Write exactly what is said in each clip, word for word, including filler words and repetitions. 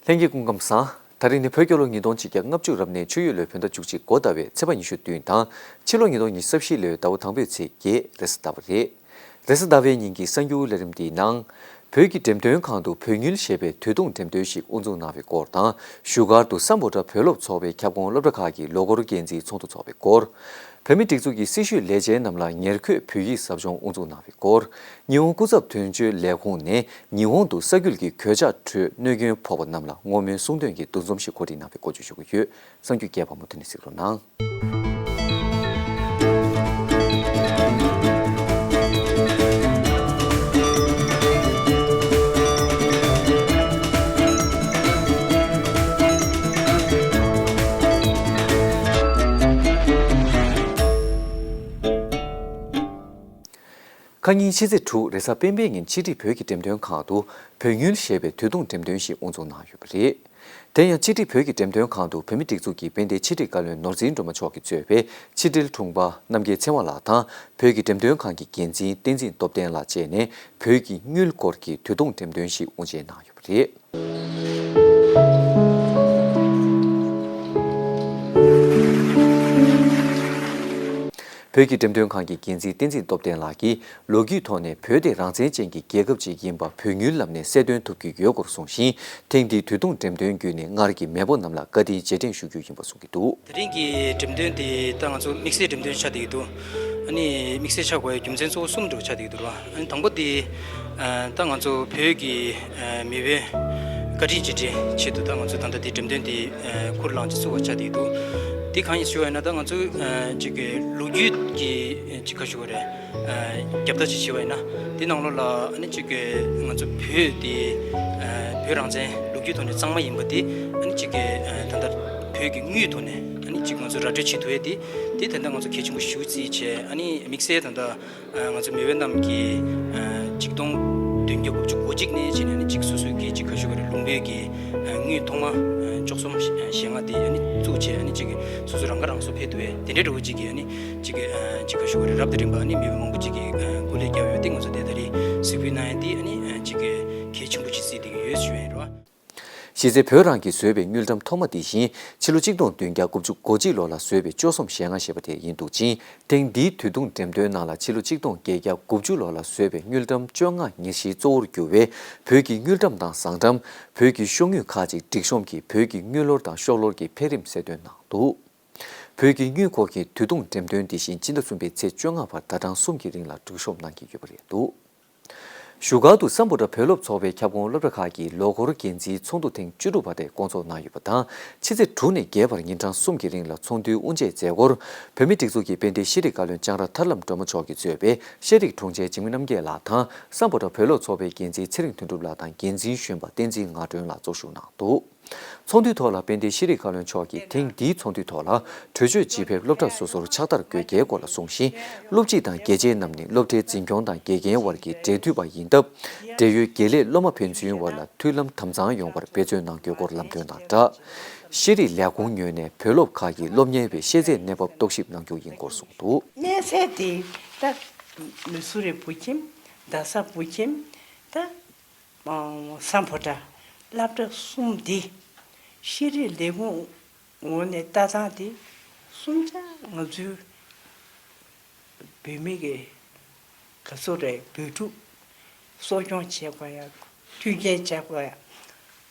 ལྷན་རྒྱས་སྐུ་ཁམས་བཟང་། ད་རིང་ནི་བོད་རྒྱལ་ལོ་ཉིས་སྟོང་ཆིག་བརྒྱ་ལྔ་བཅུ་རབ་གནས་ཆུ་ཡོས་ལོའི་བོད་ཟླ་བཅུ་གཅིག་འགོ་ཟླ་བའི་ཚེས་པ་ཉི་ཤུ་བདུན་དང་ཕྱི་ལོ་ཉིས་སྟོང་ཉི་ཤུ་རྩ་བཞི་ལོའི་ཟླ་བ་དང་པོའི་ཚེས་བརྒྱད་རེས་གཟའ་ཟླ་བ་རེད། རེས་གཟའ་ཟླ་བའི་ཉིན་གྱི་གསར་འགྱུར་ལས་རིམ་འདིའི་ནང་། བོད་ཀྱི་འགྲེམས་སྟོན་ཁང་དུ་བོད་དངུལ་ཞེས་པའི་དུས་ཐུང་འགྲེམས་སྟོན་ཞིག་དབུ་འཛུགས་གནང་བའི་སྐོར་དང་། བཞུགས་སྒར་དུ་སམ་བྷོ་ཊ་བོད་སློབ་ཚོགས་པའི་ཁྱབ་ཁོངས་སློབ་གྲྭ་ཁག་གི་ལོ་འཁོར་འགན་འཛིན་ཚོགས་འདུ་འཚོགས་པའི་སྐོར། བོད་མིའི་སྒྲིག་འཛུགས་ཀྱི་སྲི་ཞུའི་ལས་བྱེད་རྣམས་ལ་ཉེར་མཁོའི་བོད་ཡིག་ཟབ་སྦྱོང་དབུ་འཛུགས་གནང་བའི་སྐོར། ཉི་ཧོང་སྐུ་ཚབ་དོན་གཅོད་ལས་ཁུངས་ནས་ཉི་ཧོང་དུ་ས་ཁུལ་གྱི་གོད་ཆག་ཁྲོད་གནོད་སྐྱོན་ཕོག་པ་རྣམས་ལ་བསྔོ་སྨོན་གསུང་འདོན་གྱི་འདུ་འཛོམས་ཤིག་གོ་སྒྲིག་གནང་བའི་སྐོར་བརྗོད་ཞུ་གི་ཡོད། གསར་འགྱུར་རྒྱས་པ་མུ་མཐུད་ནས་གཟིགས་རོགས་གནང་། ཁ་ཉིན་ཕྱི་ཚེས་དྲུག་རེས་གཟའ་སྤེན་པའི་ཉིན་ཕྱི་དྲིལ་བོད་ཀྱི་འགྲེམས་སྟོན་ཁང་དུ་བོད་དངུལ་ཞེས་པའི་དུས་ཐུང་འགྲེམས་སྟོན་ཞིག་དབུ་འཛུགས་གནང་ཡོད་པ་རེད། དེ་ཡང་ཕྱི་དྲིལ་བོད་ཀྱི་འགྲེམས་སྟོན་ཁང་དུ་བོད་མིའི་སྒྲིག་འཛུགས་ཀྱི་དཔལ་ལྡན་ཕྱི་དྲིལ་བཀའ་བློན་ནོར་འཛིན་སྒྲོལ་མ་མཆོག་གིས་གཙོས་པའི་ཕྱི་དྲིལ་དྲུང་འཕར་རྣམ་རྒྱལ་ཚེ་དབང་ལགས་དང་བོད་ཀྱི་འགྲེམས་སྟོན་ཁང་གི་འགན་འཛིན་བསྟན་འཛིན་སྟོབས་ལྡན་ལགས་བཅས་ནས་བོད་ཀྱི་དངུལ་སྐོར་གྱི་དུས་ཐུང་འགྲེམས་སྟོན་ཞིག་དབུ་འབྱེད་གནང་ཡོད་པ་རེད། བོད་ཀྱི་འགྲེམས་སྟོན་ཁང་གི་འགན་འཛིན་བསྟན་འཛིན་སྟོབས་ལྡན་ལགས་ཀྱིས། ལོ་རྒྱུས་ཐོག་ནས་བོད་དེ་རང་བཙན་ཅན་གྱི་རྒྱལ་ཁབ་ཅིག་ཡིན་པ་བོད་དངུལ་ལམ་ནས་གསལ་སྟོན་ཐུབ་ཀྱི་ཡོད་སྐོར་གསུངས་ཤིང་། ཐེངས་འདིའི་དུས་ཐུང་འགྲེམས་སྟོན་བརྒྱུད་ནས་སྔར་གྱི་མེས་པོ་རྣམས་ལ་བཀའ་དྲིན་རྗེས་དྲན་ཞུ་རྒྱུ་ཡིན་པ་གསུངས་ཀྱི་འདུག། དེ་རིང་གི་འགྲེམས་སྟོན་དེ་ད་ང་ཚོ་དམིགས་བསལ་འགྲེམས་སྟོན་ཆགས་བསྡད་ཀྱི་འདུག། ཨ་ནི་དམིགས་བསལ་ཆགས་དགོས་པའི་རྒྱུ་མཚན་གཙོ་བོ་གསུམ་འདྲ་བོ་ཆགས་བསྡད་ཀྱི་འདུག་ར། ཨ་ནི་དང་པོ་དེ་ཨ་ད་ང་ཚོ་བོད་ཀྱི་ཨ་མེས་པོའི་བཀའ་དྲིན་རྗེས་དྲན་ཆེད་དུ་ད་ང་ཚོ་ད་ལྟ་དེ་འགྲེམས་སྟོན་དེ་ཨ་ཁུར་བླངས་ཀྱིས་བཙུགས་པ་ཆགས་བསྡད་ཀྱི་འདུག། དེ་གང་ཡིན་ཞུ་བ་ཡིན་ན་ད་ང་ཚོ་ཨ་ཅིག་གི་ལོ་རྒྱུས་ཀྱི་ཅིག་ག་ཞུ་དགོས་རེད། ཨ་རྒྱབ་ལྟ་ཅིག་བྱས་པ་ཡིན་ན་དེ་ནང་ལོགས་ལ་ཨ་ནི་ཅིག་གི་ང་ཚོ་བོད་དེ་ཨ་བོད་རང་བཙན་ལོ་རྒྱུས་ཐོག་ནས་གཙང་མ་ཡིན་པ་དེ་ཨ་ནི་ཅིག་གི་ཨ་ད་ལྟ་བོད་ཀྱི་དངུལ་ཐོག་ནས་ཨ་ནི་ཅིག་ང་ཚོ་ར་སྤྲོད་བྱེད་ཐུབ་ཡས་དེ་དེ་ད་ལྟ་ང་ཚོ་གལ་ཆེན་པོ་ཞེ་པོ་བརྩིས་བྱས། ཨ་ནི་དམིགས་བསལ་ད་ལྟ་ཨ་ང་ཚོ་མེས་པོ་རྣམས་ཀྱིས་ཨ་ཆིག་སྟོང་བདུན་བརྒྱ་དགུ་བཅུ་གོ་གཅིག་ནས་བྱས་ནས་ཨ་ནི་ཅིག་སོ་སོའི་གི་ཅིག་ག་ཞུ་དགོས་རེད། ལུང་པའི་གི་ཨ་དངུལ་ཐོག་མ་ཨ་བཅུ་གསུམ་ཞེ་ལྔ་དེ་ཨ་ནི་བཙུགས་བྱས། ཨ་ནི་ཅིག་སོ་སོ་རང་ཁ་རང་གསོ་ཕེབས་ཐུབ་པའི་དེ་འདྲའི་འདྲ་བོ་ཅིག་གི་ཨ་ནི་ཅིག་གི་ཨ་ཅིག་ག་ཞུ་དགོས་རེད། རབ་དང་རིམ་པ་ཨ་ནི་མི་མང་པོ་ཅིག་གིས་ཨ་སྐུ་ལས་བསྐྱབས་ཡོད་དེ་ང་ཚོ་དེ་ད་རེས་གཟིགས་འབུལ་གནང་ཡ་དེ་ཨ་ནི་ཨ་ཅིག་གི་གལ་ཆེན་པོ་ཅིག་བརྩིས་བསྡད་ཀྱི་ཡོད་ཞུ་ཡ་ཡིན་རོ། གཞི་རྩའི་བོད་རང་གིས་བཟོས་པའི་དངུལ་ཀྲམ་ཐོག་མ་དེ་བཞིན་ཕྱི་ལོ་ཆིག་སྟོང་བདུན་བརྒྱ་དགུ་བཅུ་གོ་གཅིག་ལོ་ལ་བཟོས་པའི་བཅུ་གསུམ་ཞེ་ལྔ་ཞེས་པ་དེ་ཡིན་འདུག་ཅིང་། ཐེངས་འདིའི་དུས་ཐུང་འགྲེམས་སྟོན་ནང་ལ་ཕྱི་ལོ་ཆིག་སྟོང་བརྒྱད་བརྒྱ་དགུ་བཅུ་ལོ་ལ་བཟོས་པའི་དངུལ་ཀྲམ་བཅོ་ལྔ་ཉེར་བཞིའི་གཙོ་བོར་གྱུར་བའི་བོད་ཀྱི་དངུལ་ཀྲམ་དང་བཟང་ཀྲམ། བོད་ཀྱི་ཤོག་དངུལ་ཁག་ཅིག་སྒྲིག་གཤོམ་གྱིས་བོད་ཀྱི་དངུལ་ལོར་དང་ཤོག་ལོར་གྱི་འཕེལ་རིམ་གསལ་སྟོན་གནང་འདུག། བོད་ཀྱི་དངུལ་སྐོར་གྱི་དུས་ཐུང་འགྲེམས་སྟོན་འདི་བཞིན་སྤྱི་ཟླ་གསུམ་པའི་ཚེས་བཅོ་ལྔ་བར་ཟླ་གྲངས་གསུམ་གྱི་རིང་ལ་སྒྲིག་གཤོམ་གནང་གི་ཡོད་པ་རེད་འདུག། བཞུགས་སྒར་དུ་སམ་བྷོ་ཊ་བོད་སློབ་ཚོགས་པའི་ཁྱབ་ཁོངས་སློབ་གྲྭ་ཁག་གི་ལོ་འཁོར་འགན་འཛིན་ཚོགས་འདུ་ཐེངས་བཅུ་དྲུག་པ་དེ་བསྐོང་ཚོགས་གནང་ཡོད་པ་དང་། ཕྱི་ཚེས་དྲུག་ནས་བརྒྱད་བར་ཉིན་གྲངས་གསུམ་གྱི་རིང་ལ་ཚོགས་འདུའི་དབུ་འབྱེད་མཛད་སྒོར། བོད་མིའི་སྒྲིག་འཛུགས་ཀྱི་དཔལ་ལྡན་ཤེས་རིག་བཀའ་བློན་ལྕང་ར་ཐར་ལམ་སྒྲོལ་མ་མཆོག་གིས་གཙོས་པའི་ཤེས་རིག་དྲུང་ཆེ་འཇིགས་མེད་རྣམ་རྒྱལ་ལགས་དང་། སམ་བྷོ་ཊ་བོད་སློབ་ཚོགས་པའི་འགན་འཛིན་ཚེ་རིང་དོན་གྲུབ་ལགས་དང་། འགན་འཛིན་གཞོན་པ་བསྟན་འཛིན་ངག་སྒྲོན་ལགས་གཙོ་བཞུགས་གནང་འདུག། ཚོགས་འདུའི་ཐོག་ལ་དཔལ་ལྡན་ཤེས་རིག་བཀའ་བློན་མཆོག་གིས་ཐེངས་འདིའི་ཚོགས་འདུའི་ཐོག་ལ་གྲོས་ཆོད་ཇི་ཕེབས་སློབ་གྲྭ་སོ་སོར་ཕྱག་བསྟར་དགོས་གལ་སྐོར་ལ་གསུངས་ཤིང་། སློབ་སྤྱི་དང་དགེ་ཆེ་རྣམས་ནི་སློབ་གྲྭའི་འཛིན་སྐྱོང་དང་དགེ་རྒན་དབར་གྱི་འབྲེལ་མཐུད་པ་ཡིན་སྟབས། འབྲེལ་ཡོད་དགེ་ལས་སློབ་མ་ཕན་ཚུན་དབར་ལ་མཐུན་ལམ་དམ་གཙང་ཡོང་བར་འབད་བརྩོན་གནང་རྒྱུའི་སྐོར་ལམ་སྟོན་དང་སྦྲགས། ཤེས་རིག་ལས་ཁུངས་ངོས་ནས་བོད་སློབ་ཁག་གི་སློབ་གཉེར་བའི་ཤེས་ཚད་གནས་བབ་རྟོག་ཞིབ་གནང་རྒྱུ་ཡིན་སྐོར་གསུངས་འདུག། གནས་ཚད་དེ་ད་མི་སུ་རེ་བུ་ཁྱིམ་རྡ་ས་བུ་ཁྱིམ་ད། སམ་བྷོ་ཊ་སློབ་གྲྭ་གསུམ་འདི་ཤེས་རིག་ལས་ཁུངས་ངོས་ནས་ལྟ་སྟངས་དེ་གསུམ་ཆ་ང་ཚོའི་བོད་མི་གི་ག་ཚོད་རེད། བོད་ཕྲུག་གསོ་སྐྱོང་བྱེད་དགོས་ཡ། མཐུན་རྐྱེན་བྱེད་དགོས་ཡ།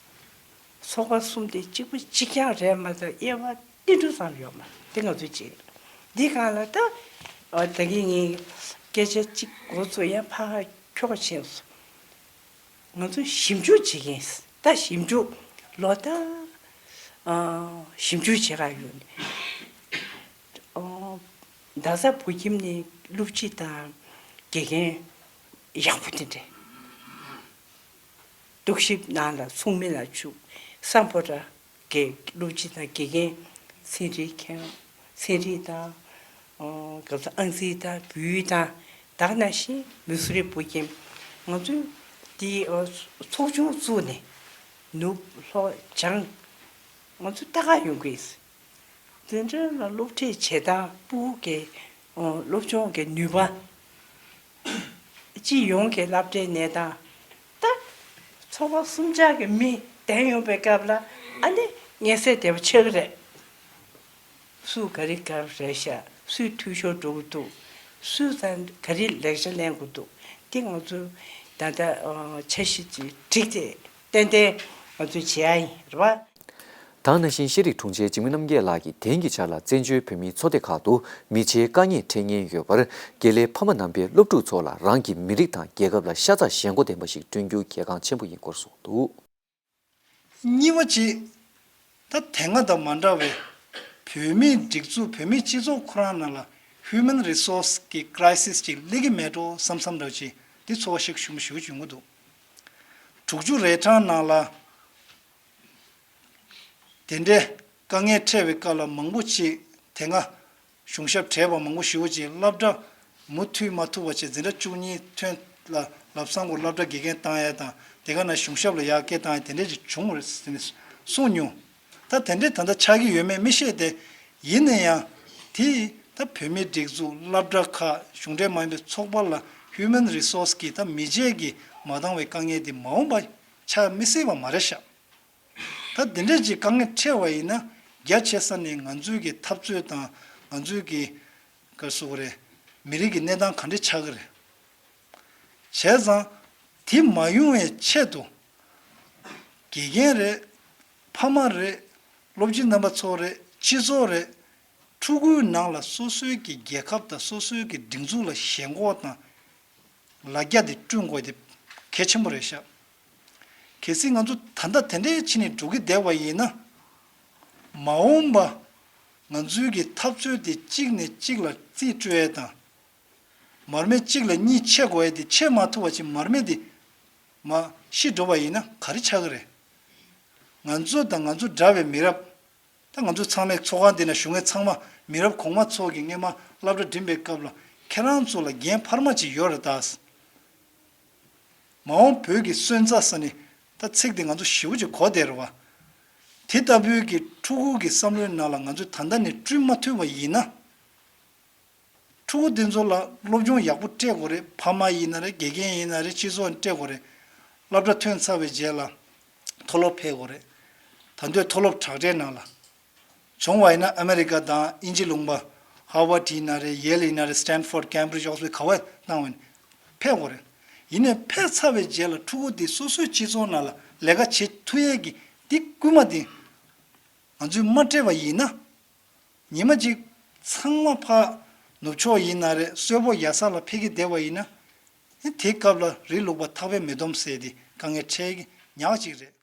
ཚོགས་པ་གསུམ་དེ་གཅིག་པ་གཅིག་རྐྱང་རེད་མ་གཏོགས་དབྱེ་བ་ཏིལ་འབྲུ་ཙམ་ཡོད་མ་རེད། དེ་ང་ཚོས་བྱེད་འདི་གང་ལ་ད་ད་གིན་ངས་སྐད་ཆ་གཅིག་འགོ་ཚུགས་ཡ་ཕར་འཁྱོག་ཕྱིན་སོང་། ང་ཚོ་ཞིབ་འཇུག་བྱེད་མཁན་ད་ཞིབ་འཇུག་ལོ་ལྟར་ཨ་ཞིབ་འཇུག་བྱེད་ག་ཡོད་ནས་ཨ་རྡ་ས་བོད་ཁྱིམ་ནས་སློབ་སྤྱི་དང་དགེ་རྒན་ཡག་པོ་དེ་འདྲས་རྟོག་ཞིབ་གནང་ལ་ཚོགས་མི་ལ་བཅུག། སམ་བྷོ་ཊ་གི་སློབ་སྤྱི་དང་དགེ་རྒན་ཚན་རིག་མཁན་ཚན་རིག་དང་། སྐབས་སུ་ཨང་རྩིས་དང་བོད་ཡིག་དང་། ད་ག་ནང་བཞིན་མི་སུ་རི་བོད་ཁྱིམ་ང་ཚོས་དེའི་ཚོགས་ཆུང་བཙུགས་ནས་ནུབ་ལྷོ་བྱང་ང་ཚོ་ལྟ་ག་ཡོང་གི་ཡིན། དེ་འདྲ་ལ་སློབ་ཁྲིད་བྱེད་སྟངས་ཕྲུ་གུ་གི་སློབ་སྦྱོང་གི་ནུས་པ། སྤྱི་ཡོངས་ཀྱི་སློབ་གྲྭའི་གནས་སྟངས། ད་ཚོགས་པ་གསུམ་ཆ་གི་མི་ བསྟན་ཡོང་པའི་སྐབས་ལ་ཨ་ནི་མངོན་གསལ་དོད་པོ་ཆགས་ཀྱི་རེད། སུ་ག་རེ་ག་རེ་རེད་ཤག་སུས་འཐུས་ཤོར་འགྲོ་གི་འདུག་སུས་ད་ག་རེ་ལེགས་ཆ་ལེན་དགོས་འདུག་དེ་ང་ཚོ་ད་ལྟ་འཆར་གཞི་ཅིག་བསྒྲིགས་ཏེ་ཏན་ཏན་ང་ཚོས་བྱེད་ཡ་ཡིན་རེད་བ། ད་ག་ནང་བཞིན་ཤེས་རིག་དྲུང་ཆེ་འཇིགས་མེད་རྣམ་རྒྱལ་ལགས་ཀྱིས་དེང་གི་ཆར་ལ་བཙན་བྱོལ་བོད་མིའི་འཚོ་སྡེ་ཁག་ཏུ་མི་ཚེའི་དཀའ་ངལ་འཕྲད་ཉེན་ཡོད་པར། དགེ་ལས་ཕ་མ་རྣམ་པས་སློབ་ཕྲུག་ཚོ་ལ་རང་གི་མི་རིགས་དང་རྒྱལ་ཁབ་ལ་ཤ་ཚ་ཞེན་ཁོག་ལྡན་པ་ཞིག་བསྐྲུན་རྒྱུ་གལ་འགངས་ཆེན་པོ་ཡིན་སྐོར་གསུངས་འདུག་གཉིས་པ་གཅིག་ད་དེ་སྔ་དང་མ་འདྲ་བའི་བོད་མིའི་སྒྲིག་འཛུགས་བོད་མིའི་སྤྱི་ཚོགས་ཁོ་རང་ནང་ལ་human resource་གི་crisis་ཅིག་སླེབས་ཀྱི་མེད་འགྲོ་བསམ་བསམ་འདྲ་ཅིག་འདི་ཚོར་བ་ཤུགས་ཆེན་པོ་ཞེ་པོ་ཅིག་ཡོང་གི་འདུག་དྲུག་ཅུ་རེ་གྲངས་ནང་ལ་དེ་འདྲའི་དཀའ་ངལ་འཕྲད་པའི་སྐབས་ལ་མང་པོ་ཅིག་དེ་སྔ་གཞུང་ཞབས་བྲལ་བ་མང་པོ་ཞེ་པོ་ཅིག་སློབ་གྲྭ་མུ་མཐུད་མ་ཐུབ་པ་བྱས་འཛིན་གྲྭ་བཅུ་གཉིས་ཐོན་ལ་ལམ་སང་གོ་སློབ་གྲྭ་དགེ་རྒན་བཏང་ཡས་དང་དེ་ག་ནང་གཞུང་ཞབས་ལ་ཡར་སྐད་བཏང་ཡས་དེ་འདྲས་ཅིག་བྱུང་བ་རེད་ཟེར་ནས་གསུངས་མྱོང་། ད་དེ་འདྲས་ད་ལྟ་ཆགས་ཀྱི་ཡོད་མེད་མི་ཤེས་ཏེ། ཡིན་ན་ཡང་དེ་ད་བོད་མིའི་སྒྲིག་འཛུགས་སློབ་གྲྭ་ཁག་གཞུང་འབྲེལ་མ་ཡིན་པའི་ཚོགས་པ་ལ་human resource་གི་ད་མི་ཆེད་ཀྱི་མ་འདང་བའི་དཀའ་ངལ་དེ་མ་འོངས་པ་ཆགས་མི་སྲིད་པ་མ་རེད་ཤག་ད་འདི་འདྲས་ཀྱི་དཀའ་ངལ་འཕྲད་པ་ཡིན་ན་རྒྱ་ཆེ་ས་ནས་ང་ཚོའི་གི་འཐབ་རྩོད་དང་ང་ཚོའི་གི་ག་རེ་ཟེར་དགོས་རེད། མི་རིགས་ཀྱི་གནས་སྟངས་ག་འདྲས་ཆགས་ཀྱི་རེད། བྱས་ཙང་དེ་མ་ཡོང་བའི་ཆེད་དུ་དགེ་རྒན་རེད། ཕ་མ་རེད། སློབ་སྤྱི་རྣམ་པ་ཚོ་རེད། སྤྱི་ཚོགས་རེད། ཕྲུ་གུའི་ནང་ལ་སོ་སོའི་གི་རྒྱལ་ཁབ་དང་སོ་སོའི་གི་སྒྲིག་འཛུགས་ལ་ཞེན་ཁོག་དང་ལ་རྒྱ་དེ་བསྐྲུན་དགོས་དེ་གལ་ཆེན་པོ་རེད་ཤག་གལ་སྲིད་ང་ཚོ་ད་ལྟ་དེ་འདྲའི་ཕྱིན་ནས་འགྲོ་གི་བསྡད་པ་ཡིན་ན། མ་འོངས་པ་ང་ཚོའི་གི་འཐབ་རྩོད་དེ་གཅིག་ནས་གཅིག་ལ་རྩིས་སྤྲོད་ཡས་དང་། མར་མེ་གཅིག་ལ་གཉིས་ཆད་དགོས་ཡས་དེ་ཆད་མ་ཐུབ་པ་ཅིག་མར་མེ་དེ་མར་ཤི་འགྲོ་བ་ཡིན་ན་ག་རེ་ཆགས་ཀྱི་རེད། ང་ཚོ་དང་ང་ཚོ་འདྲ་བའི་མི་རབས། ད་ང་ཚོ་ཚང་མས་ཚོགས་ཁང་འདི་ན་བཞུགས་མཁན་ཚང་མ་མི་རབས་གོང་མ་ཚོ་གིས་སྔས་མ་སློབ་གྲྭ་འགྲིམས་པའི་སྐབས་ལ་ཁྱེད་རང་ཚོ་ལ་འགན་འཕར་མ་ཅིག་ཡོད་རེད་ད། མ་འོངས་བོད་ཀྱི་སོན་རྩ་ཟེར་ནས་ད་ཚིག་འདི་ང་ཚོ་ཞེ་པོ་ཅིག་གོ་བསྡད་རེད་བ། དེ་ལྟ་བུའི་གི་ཕྲུ་གུ་གི་བསམ་བློའི་ནང་ལ་ང་ཚོས་ད་ལྟ་ནས་བསྐྲུན་མ་ཐུབ་པ་ཡིན་ན། ཕྲུ་གུ་འདི་ཚོ་ལ་སློབ་སྦྱོང་ཡག་པོ་སྤྲད་དགོས་རེད། ཕ་མ་ཡིན་ན་རེད། དགེ་རྒན་ཡིན་ན་རེད། སྤྱི་ཚོགས་ནས་སྤྲད་དགོས་རེད། སློབ་གྲྭ་ཐོན་ཚར་བའི་རྗེས་ལ་མཐོ་སློབ་ཕེབས་དགོས་རེད། ད་དུང་མཐོ་སློབ་དྲག་གྲས་ནང་ལ་བྱུང་བ་ཡིན་ན་ཨ་མེ་རི་ཀ་དང་དབྱིན་ཇི་ལུང་པ་ཧར་ཝར་ཌི་ཡིན་ན་རེད། ཡེལ་ཡིན་ན་རེད། སི་ཊན་ཕོར་ཌི། ཀེམ་བྷི་རིཇ། ཨོག་སི་ཕོར་ཌི། ག་བ་བཏང་བ་ཡིན་ཕེབས་དགོས་རེད། ཡིན་ནའི་ཕེབས་ཚར་བའི་རྗེས་ལ་ཕྲུ་གུ་དེ་སོ་སོའི་སྤྱི་ཚོགས་ནང་ལ་ལས་ཀ་བྱེད་ཐུབ་ཡས་ཀྱི་དེ་སྐུལ་མ་དེ་ང་ཚོས་མ་སྤྲད་པ་ཡིན་ན། ཉི་མ་གཅིག་ཚང་མ་ཕར་ནུབ་ཕྱོགས་ཡིན་ན་རེད། གསོལ་ཕོགས་ཡག་ས་ལ་ཕེབས་ཀྱི་བསྡད་པ་ཡིན་ན། དེའི་སྐབས་ལ་རི་ལུག་པ་ཐག་པས་མི་སྡོམ་ཟེར་དེ་དཀའ་ངལ་འཕྲད་ཀྱི་ཉག་གཅིག་རེད།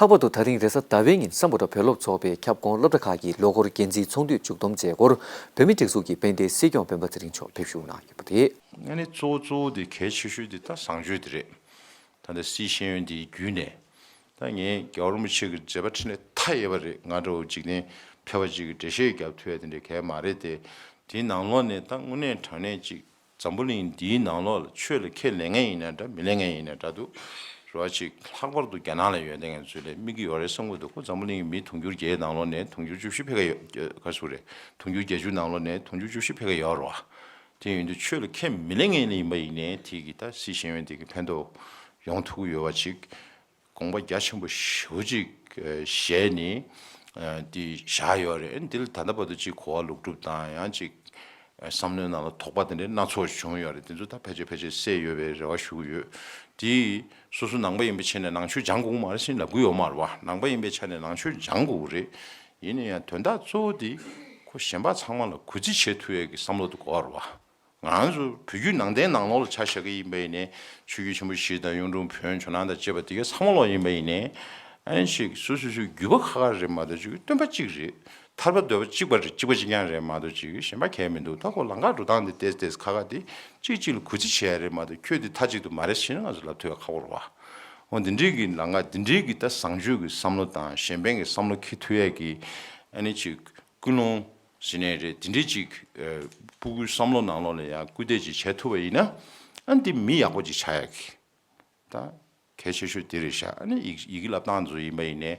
ལྷག་པར་དུ་ད་རིང་རེས་གཟའ་ཟླ་བའི་ཉིན་སམ་བྷོ་ཊ་བོད་སློབ་ཚོགས་པའི་ཁྱབ་ཁོངས་སློབ་གྲྭ་ཁག་གི་ལོ་འཁོར་འགན་འཛིན་ཚོགས་འདུའི་མཇུག་བསྡོམས་མཛད་སྒོར་བོད་མིའི་སྒྲིག་འཛུགས་ཀྱི་དཔལ་ལྡན་སྲིད་སྐྱོང་སྤེན་པ་ཚེ་རིང་མཆོག་ཕེབས་ཞུགས་གནང་ཡོད་པ་རེད། ཨ་ནི་གཙོ་བོ་གཙོ་བོ་དེ་གལ་ཆེ་ཤོས་དེ་ད་བཟང་སྤྱོད་དེ་རེད། ད་ལྟ་སྲིད་ཤེས་ཡོན་དེའི་བརྒྱུད་ནས། ད་ངས་རྒྱལ་བ་རིན་པོ་ཆེ་གི་མཛད་པ་འཕྲིན་ལས་མཐའ་ཡས་པ་རེད། ང་འདྲ་བོ་འཇིག་རྟེན་ཕལ་པ་ཅིག་གི་འགྲེལ་བཤད་རྒྱབ་ཐུབ་ཡ་དེ་འདྲ་གལ་མ་རེད་དེ། དེའི་ནང་ལོགས་ནས་ད་དངོས་གནས་དྲང་གནས་ཅིག་འཛམ་བུ་གླིང་འདིའི་ནང་ལོགས་ལ་ཆོས་ལ་ཁས་ལེན་མཁན་ཡིན་ན་འདྲ། མི་ལེན་མཁན་ཡིན་ན་འདྲ་འདུག་རེད་བ། ཅིག་ལྷག་པར་དུ་རྒྱ་ནག་ལ་ཡོད་བསྡད་མཁན་ཚོས་ལས་དམིགས་ཀྱི་ཡོད་རེད་བསམ་གྱི་འདུག་ཁོ་འཛམ་བུ་གླིང་གི་མི་དུང་ཕྱུར་བརྒྱད་ནང་ལོགས་ནས་དུང་ཕྱུར་བཅུ་བཞི་ཕེབས་ཀྱི་ཡོད། ག་རེ་ཟེར་དགོས་རེད། དུང་ཕྱུར་བརྒྱད་ཅུ་ནང་ལོགས་ནས་དུང་ཕྱུར་བཅུ་བཞི་ཕེབས་ཀྱི་ཡོད་རེད་བ། དེ་ཡིན་དུས་ཆོས་ལ་ཁས་མི་ལེན་མཁན་ཡིན་པ་ཡིན་ནའི་དེ་གི་ད་སྲིད་ཤེས་ཡོན་དེ་གི་ཕན་ཐོགས་ཡོང་ཐུབ་ཀྱི་ཡོད་པ་ཅིག་དགོངས་པ་རྒྱ་ཆེན་པོ་ཞེ་པོ་ཅིག་བཞེས་ནས་འདི་བཞག་ཡོད་རེད། འདི་ལ་ད་ལྟ་བར་དུ་ཅིག་གོ་བ་ལོག་སྒྲུབ་དང་ཡང་ཅིག་བསམ་བློའི་ནང་ལ་དོགས་པ་དེ་འདྲའི་སྣ་ཚོགས་བྱུང་ཡོད་རེད། དེ་ཚོ་ད་ཕལ་ཆེར་ཕལ་ཆེར་སེལ་ཡོད་པའི་རེ་བ་ཞུ་གི་ཡོད། དེ་སོ་སོ་ནང་པ་ཡིན་པའི་ཆ་ནས་ནང་ཆོས་སྦྱང་དགོས་མ་རེད་ཟེར་ལབ་ཀྱི་ཡོད་མ་རེད་བ། ནང་པ་ཡིན་པའི་ཆ་ནས་ནང་ཆོས་སྦྱང་དགོས་ཀྱི་རེད། ཡིན་ན་ཡང་དོན་དག་གཙོ་བོ་དེ་ཁོ་གཞན་པ་ཚང་མ་ལ་གུས་བརྩི་བྱེད་ཐུབ་ཡས་ཀྱི་བསམ་བློ་དེ་དགོས་པ་རེད་བ། ང་ཚོ་བོད་བརྒྱུད་ནང་བསྟན་ནང་ལོགས་ལ་ཆ་བཞག་གི་ཡིན་པ་ཡིན་ནའི་ཆོས་བརྒྱུད་ཆེན་པོ་བཞི་དང་གཡུང་དྲུང་བོན་ཇོ་ནང་དང་བཅས་པ་དེ་གའི་ཚང་མ་ལོག་ཡིན་པ་ཡིན་ནའི་ཨ་ནི་ཞིག་སོ་སོ་སོའི་བརྒྱུད་པ་ཁག་ཁག་རེད་མ་གཏོགས་ཅིག་སྟོན་པ་གཅིག་རེད། ཐར་པ་འདོད་པ་གཅིག་པ་རེད། གཅིག་པ་གཅིག་རྐྱང་རེད་མ་གཏོགས་ཅིག་གཞན་པ་གང་ཡང་མི་འདུག་ད་ཁོ་ལམ་ཁ་འགྲོ་སྟངས་དེ་ཏོག་ཙམ་ཏོག་ཙམ་ཁག་ཁག་དེ་གཅིག་གཅིག་ལ་གུས་བརྩི་བྱེད་ཡ་རེད་མ་གཏོགས་ཁྱོད་དེ་མཐའ་གཅིག་ཏུ་མ་རེད་ཟེར་ན་ང་ཚོ་ལབ་ཐུབ་ཡ་ཁག་པོ་རེད་བ། འོ་འདི་འདྲའི་གི་ལམ་ཁ་འདི་འདྲའི་གི་ད་བཟང་སྤྱོད་ཀྱི་བསམ་བློ་དང་གཞན་ཕན་གྱི་བསམ་བློ་འཁྱེར་ཐུབ་ཡ་གི་ཨ་ནི་ཅིག་ཀུན་སློང་ཟེར་ནའི་རེད། དེ་འདྲའི་ཅིག་ཨ་སྤུ་གུའི་བསམ་བློ་ནང་ལོགས་ལ་ཡང་སྐུལ་འདེད་ཅིག་བྱེད་ཐུབ་པ་ཡིན་ན། ཨ་འདི་མི་ཡག་པོ་ཅིག་ཆགས་ཡག་གི་ད་གལ་ཆེ་ཤོས་དེ་རེད་ཤག་ཨ་ནི་ཡི་ཡི་གེ་བསླབ་སྟངས་ཚོ་ཡིན་པ་ཡིན་ནའི་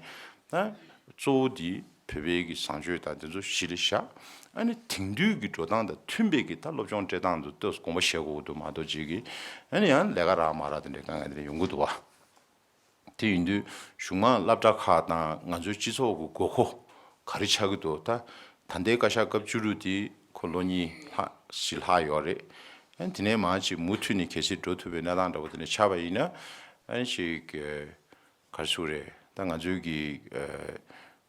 ད་གཙོ་བོ་དེ་བོད་པའི་གི་བཟང་སྤྱོད་དང་དེ་ཚོ་གཞི་ལ་བཞག་ཨ་ནི་དེང་དུས་ཀྱི་འགྲོ་སྟངས་དང་མཐུན་པའི་གི་ད་སློབ་སྦྱོང་སྤྲད་སྟངས་ཚོ་ཏོག་ཙམ་དགོངས་པ་བཞེས་དགོས་ཀྱི་འདུག་མ་གཏོགས་ཅིག་གི་ཨ་ནི་ཡང་ལས་ཀ་རག་མ་རག་དེ་འདྲའི་དཀའ་ངལ་དེ་འདྲ་ཡོང་གི་འདུག་བ། དེ་ཡིན་དུས་གཞུང་མང་སློབ་གྲྭ་ཁག་དང་ང་ཚོའི་སྤྱི་ཚོགས་ཀྱི་དགོས་མཁོ་ག་རེ་ཆགས་ཀྱི་འདུག་ད་ད་ལྟའི་བཀའ་ཤག་སྐབས་བཅུ་དྲུག་དེ་ཁོ་ལོ་གཉིས་ལྷག་ཞིག་ལྷག་ཡོད་རེད། ཨ་ནི་དེ་ནས་མར་ཅིག་མུ་མཐུད་ནས་གལ་སྲིད་འགྲོ་ཐུབ་པའི་གནས་སྟངས་འདྲ་པོ་དེ་འདྲ་ཆགས་པ་ཡིན་ན། ཨ་ནི་ཅིག་ག་རེ་ཞུ་དགོས་རེད། ད་ང་ཚོའི་གི་ཨ་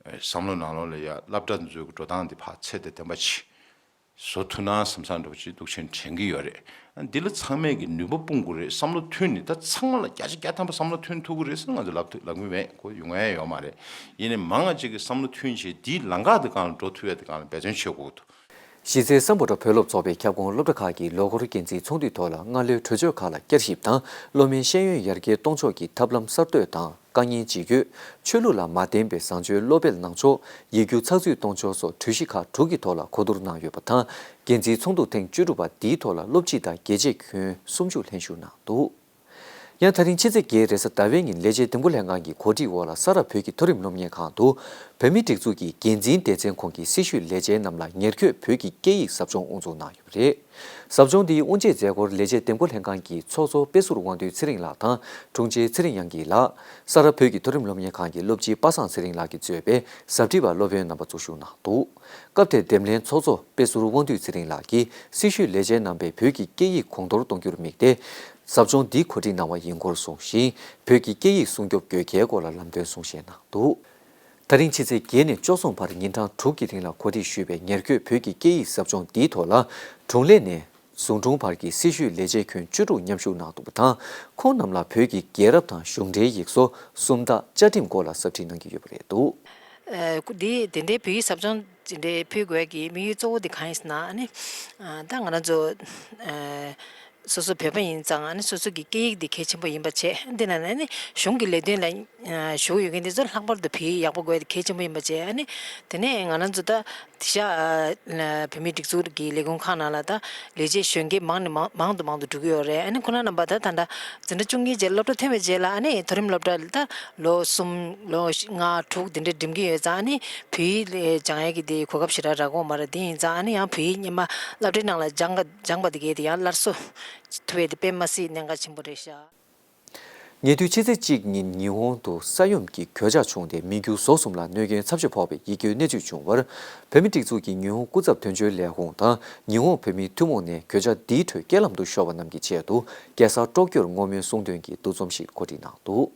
ཨ་བསམ་བློ་ནང་ལོགས་ལ་ཡ་སློབ་གྲྭ་འཛུགས་ཀྱི་འགྲོ་སྟངས་དེ་ཕར་ཚད་དང་ལྡན་པ་ཅིག་བཟོ་ཐུབ་ན་བསམ་བསམ་འདྲ་པོ་ཅིག་འདུག་ཆེན་དྲན་གྱི་ཡོད་རེད། ཨ་འདི་ལ་ཚང་མས་ཀྱི་ནུས་པ་སྤུངས་དགོས་རེད། བསམ་བློ་མཐུན་ནས་ད་ཚང་མ་ལ་བརྒྱ་ཆ་བརྒྱ་ཐམ་པ་བསམ་བློ་མཐུན་ཐུབ་ཀྱི་རེད་ཟེར་ང་ཚོས་ལབ་ཐུབ་ལབ་གི་མེད། ཁོ་ཡོང་ཡ་ཡོད་མ་རེད། ཡིན་ནའི་མང་ང་ཅིག་གིས་བསམ་བློ་མཐུན་བྱས་འདིའི་ལམ་ཁ་དེ་སྒང་ལ་འགྲོ་ཐུབ་ཡ་དེ་སྒང་ལ་འབད་བརྩོན་བྱེད་དགོས་འདུག། གཞི་རྩའི་སམ་བྷོ་ཊ་བོད་སློབ་ཚོགས་པའི་ཁྱབ་ཁོངས་སློབ་གྲྭ་ཁག་གི་ལོ་འཁོར་འགན་འཛིན་ཚོགས་འདུའི་ཐོག་ལ་སྔ་ལོའི་གྲོས་ཆོད་ཁག་ལ་བསྐྱར་ཞིབ་དང་སློབ་མའི་ཤེས་ཡོན་ཡར་རྒྱས་གཏོང་ཕྱོགས་ཀྱི་ཐབས་ལམ་གསར་གཏོད་དང་། དཀའ་ངལ་ལྗིད་སྐྱོད། ཆོས་ལུགས་ལ་མ་བརྟེན་པའི་བཟང་སྤྱོད་སློབ་སྤེལ་གནང་ཕྱོགས། ཡིག་རྒྱུགས་ཚགས་ཚུད་གཏོང་ཕྱོགས་སོགས་གྲོས་གཞི་ཁག་དྲུག་གི་ཐོག་ལ་གོ་བསྡུར་གནང་ཡོད་པ་དང་། འགན་འཛིན་ཚོགས་འདུ་ཐེངས་བཅུ་དྲུག་པ་འདིའི་ཐོག་ལ་སློབ་སྤྱི་དང་རྒྱལ་གཅེས་ཁྱོན་སུམ་ཅུ་ལྷན་ཞུགས་གནང་འདུག། ཡང་ད་རིང་ཕྱི་ཚེས་བརྒྱད་རེས་གཟའ་ཟླ་བའི་ཉིན་ལས་བྱེད་འདེམས་བསྐོ་ལྷན་ཁང་གི་གོ་སྒྲིག་འོག་ལ་ས་རཱ་བོད་ཀྱི་མཐོ་རིམ་སློབ་གཉེར་ཁང་དུ་བོད་མིའི་སྒྲིག་འཛུགས་ཀྱི་འགན་འཛིན་སྡེ་ཚན་ཁོངས་ཀྱི་སྲི་ཞུའི་ལས་བྱེད་རྣམས་ལ་ཉེར་སྐྱོད་བོད་ཀྱི་སྐད་ཡིག་ཟབ་སྦྱོང་དབུ་འཛུགས་གནང་ཡོད་པ་རེད། ཟབ་སྦྱོང་འདིའི་དབུ་འབྱེད་མཛད་སྒོར་ལས་བྱེད་འདེམས་བསྐོ་ལྷན་ཁང་གི་ཚོགས་གཙོ་དཔེ་ཟུར་དབང་འདུས་ཚེ་རིང་ལགས་དང་དྲུང་ཆེ་ཚེ་རིང་དབྱངས་སྐྱིད་ལགས། ས་རཱ་བོད་ཀྱི་མཐོ་རིམ་སློབ་གཉེར་ཁང་གི་སློབ་སྤྱི་པ་སངས་ཚེ་རིང་ལགས་ཀྱིས་གཙོས་པའི་ཟབ་ཁྲིད་པ་སློབ་དཔོན་རྣམ་པ་ཚོ་ཞུགས་གནང་འདུག། སྐབས་དེར་འདེམས་ལྷན་ཚོགས་གཙོ་དཔེ་ཟུར་དབང་འདུས་ཚེ་རིང་ལགས་ཀྱིས་སྲི་ཞུའི་ལས་བྱེད་རྣམ་པས་བོད་ཀྱི་སྐད་ཡིག་གོང་མཐོར་གཏོང་རྒྱུར་དམིགས་ཏེ། ཟབ་སྦྱོང་འདི་གོ་སྒྲིག་གནང་བ་ཡིན་སྐོར་གསུངས་ཤིང་། བོད་ཀྱི་སྐད་ཡིག་སྲུང་སྐྱོབ་དགོས་གལ་སྐོར་ལ་ལམ་སྟོན་གསུང་བཤད་གནང་འདུག། ད་རིང་ཕྱི་ཚེས་བརྒྱད་ནས་བཅུ་གསུམ་བར་ཉིན་གྲངས་དྲུག་གི་རིང་ལ་གོ་སྒྲིག་ཞུས་པའི་ཉེར་སྐྱོད་བོད་ཀྱི་སྐད་ཡིག་ཟབ་སྦྱོང་འདིའི་ཐོག་ལ་དྲུང་ལས་ནས་ཟུང་དྲུང་བར་གྱི་སྲི་ཞུའི་ལས་བྱེད་ཁྱོན་བཅུ་དྲུག་མཉམ་ཞུགས་གནང་འདུག་པ་དང་། ཁོང་རྣམས་ལ་བོད་ཀྱི་རྒྱལ་རབས་དང་གཞུང་འབྲེལ་ཡིག་གཟུགས་སུམ་རྟགས་བཅའ་ཁྲིམས་སྐོར་ལ་ཟབ་ཁྲིད་གནང་གི་ཡོད་པ་རེད་འདུག། ཨ་ཁུ་འདི་དེ་འདྲའི་བོད་ཡིག་ཟབ་སྦྱོང་དེ་འདྲའི་ཕུལ་དགོས་ཀྱི་དམིགས་ཡུལ་གཙོ་བོ་དེ་གང་ཡིན་ཟེར་ན། ཨ་ནི་ཨ་ད་ང་རང་ཚོ་ཨ་སོ་སོ་བོད་པ་ཡིན་ཙང་། ཨ་ནི་སོ་སོ་གི་སྐད་ཡིག་འདི་གལ་ཆེན་པོ་ཡིན་པ་བྱས། འདི་ན་ནི་ཨ་ནི་གཞུང་གི་ལས་དོན་ལ་ཨ་ཞུགས་ཡོད་མཁན་དེ་ཚོ་ལྷག་པར་དུ་བོད་ཡིག་ཡག་པོ་དགོས་དེ་གལ་ཆེན་པོ་ཡིན་པ་བྱས། ཨ་ནི་དེ་ནས་ང་རང་ཚོ་ད་དེ་ཤ་ཨ་བོད་མིའི་སྒྲིག་འཛུགས་ཀྱི་ལས་ཁུངས་ཁག་ནང་ལ་ད་ལས་བྱེད་གཞོན་སྐྱེས་མང་ནས་མང་མང་དུ་མང་དུ་འགྲོ་གི་ཡོད་རེད། ཨ་ནི་ཁོ་ན་རྣམ་པ་ད་ད་ལྟ་འཛིན་གྲྭ་བཅུ་གཉིས་རྗེས་སློབ་གྲྭ་ཐོན་པའི་རྗེས་ལ། ཨ་ནི་མཐོ་རིམ་སློབ་གྲྭ་ལ་ད་ལོ་གསུམ་ལོ་ལྔ་དྲུག་འདི་འདྲ་འགྲིམ་གྱི་ཡོད་ཙང་། ཨ་ནི་བོད་ཡིག་ལ་སྦྱང་ཡས་ཀྱི་དེ་གོ་སྐབས་ཞེ་དྲག་རག་གི་ཡོད་མ་རེད། དེ་ཡིན་ཙང་ཨ་ནི་ཡང་བོད་ཡིག་སྔོན་མ་སློབ་གྲྭའི་ནང་ལ་སྦྱང་ག་སྦྱངས་པ་དེ་གས་དེ་ཡང་སླར་གསོ་ཐུབ་ཡས་དེ་དཔེ་མ་སྲིད་གནད་འགག་ཆེན་པོ་རེད་ཤག། ཉེ་དུས་ཕྱི་ཚེས་གཅིག་ཉིན་ཉི་ཧོང་དུ་ས་ཡོམ་གྱི་གོད་ཆག་བྱུང་སྟེ་མི་རྒྱུ་ཟོག་གསུམ་ལ་གནོད་སྐྱོན་ཚབས་ཆེ་ཕོག་པའི་ཡིད་སྐྱོའི་གནས་ཚུལ་བྱུང་བར། བོད་མིའི་སྒྲིག་འཛུགས་ཀྱི་ཉི་ཧོང་སྐུ་ཚབ་དོན་གཅོད་ལས་ཁུངས་དང་ཉི་ཧོང་བོད་མིའི་ཐུན་མོང་ནས་གོད་ཆག་འདིའི་ཁྲོད་རྐྱེན་ལམ་དུ་ཤོར་བ་རྣམས་ཀྱི་ཆེད་དུ་རྒྱལ་སར་ཀྲོག་ཀྱོར་བསྔོ་སྨོན་གསུང་འདོན་གྱི་འདུ་འཛོམས་ཤིག་གོ་སྒྲིག་གནང་འདུག།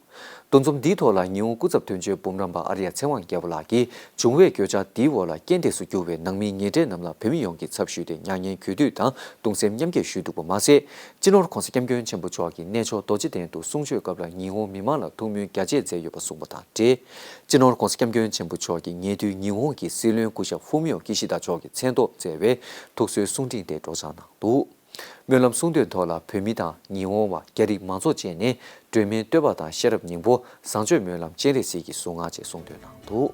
འདུ་འཛོམས་འདིའི་ཐོག་ལ་ཉི་ཧོང་སྐུ་ཚབ་དོན་གཅོད་འབུམ་རམས་པ་ཨར་ཡ་ཚེ་དབང་རྒྱལ་པོ་ལགས་ཀྱིས་བྱུང་བའི་གོད་ཆག་འདིའི་འོག་ལ་རྐྱེན་འདས་སུ་གྱུར་བའི་ནང་མི་ཉེ་འབྲེལ་རྣམས་ལ་བོད་མི་ཡོངས་ཀྱི་ཚབ་ཞུས་ཏེ་མྱ་ངན་གུས་འདུད་དང་གདུང་སེམས་མཉམ་སྐྱེད་ཞུས་འདུག་པ་མ་ཟད། སྤྱི་ནོར་༧གོང་ས་༧སྐྱབས་མགོན་ཆེན་པོ་མཆོག་གིས་གནས་མཆོག་རྡོ་རྗེ་གདན་དུ་གསུང་ཆོས་སྐབས་ལ་ཉི་ཧོང་མི་མང་ལ་ཐུགས་སྨོན་རྒྱ་ཆེ་མཛད་ཡོད་པ་གསུངས་པ་དང་འབྲེལ། སྤྱི་ནོར་༧གོང་ས་༧སྐྱབས་མགོན་ཆེན་པོ་མཆོག་གིས་ཉེ་དུས་ཉི་ཧོང་གི་སྲིད་བློན་སྐུ་ཞབས་ཧྥུ་མིའོ་ཀི་ཤི་ད་མཆོག་གི་མཚན་ཐོག་བསྩལ་བའི་ཐུགས་གསོའི་གསུང་འཕྲིན་དེ་སྒྲོག་སྦྱང་གནང་འདུག། སྨོན་ལམ་གསུང་འདོན་ཐོག་ལ་བོད་མི་དང་ཉི་ཧོང་བ་རྒྱ་རིགས་མང་ཚོགས་བཅས་ནས་སྒྲོལ་མའི་བསྟོད་པ་དང་ཤེས་རབ་སྙིང་པོ། བཟང་སྤྱོད་སྨོན་ལམ་སྤྱན་རས་གཟིགས་ཀྱི་གཟུངས་སྔགས་བཅས་གསུང་འདོན་གནང་འདུག།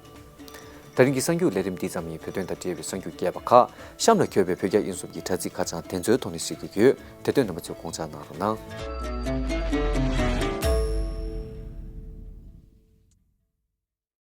ད་རིང་གི་གསར་འགྱུར་ལས་རིམ་འདི་ཙམ་ཡིན། བོད་དོན་དང་འབྲེལ་བའི་གསར་འགྱུར་རྒྱས་པ་ཁག་གཤམ་ལ་འཁོད་པའི་བོད་རྒྱ་དབྱིན་གསུམ་གྱི་དྲ་ཚིགས་ཁ་བྱང་དེ་ཚོའི་ཐོག་ནས་གཟིགས་རྒྱུ་ཡོད། དེ་དོན་རྣམ་པ་ཚོས་དགོངས་འཇགས་གནང་རོགས་གནང་།